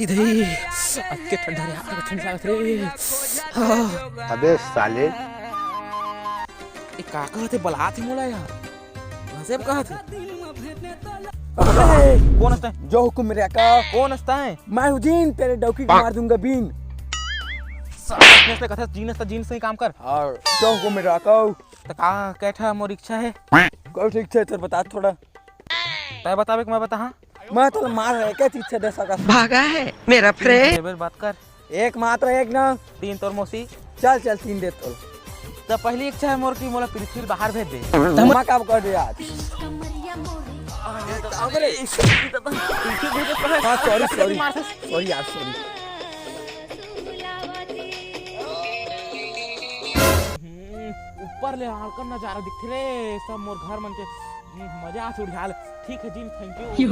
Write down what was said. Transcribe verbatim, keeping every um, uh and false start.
इधर ही। अतके ठंडा रे यार, ठंड लागत रे। हाँ। अबे साले। ए, का कहत हे, बलात हे मोला यार। गजब कहत हे। ए, कौन हस तैं? जो हुकुम मेरे आका। कौन हस तैं? मैं हूँ जीन, तेरे डौकी को मार दूंगा बीन। साला, इसने कथा जीन हस त जीन से ही काम कर। और जो हुकुम मेरे आका। त का, कैठा मोर इच्छा हे? कोई ठीक छे, तेरे बता थोड़ा। तैं बताबे कि मैं बताहां? मैं तो मार रहे, क्या चीज छे दे सकत? भागा है मेरा फ्रेंड। टेबल बात कर। एक मात्र एक ना। तीन तोर मौसी। चल, चल, तीन दे तोर। त पहली इच्छा हे मोर कि मोला पृथ्वी बाहर भेज दे। धमाका कर दे आज। अबे, पृथ्वी भेज दे। हाँ, sorry, sorry। मार से। Sorry यार, sorry। हम्म, ऊपर ले आलकर नजारा दिखथे रे, सब मोर घर मन के। हम्म, मजा आ उड़ियाल। ठीक हे जीन, thank you।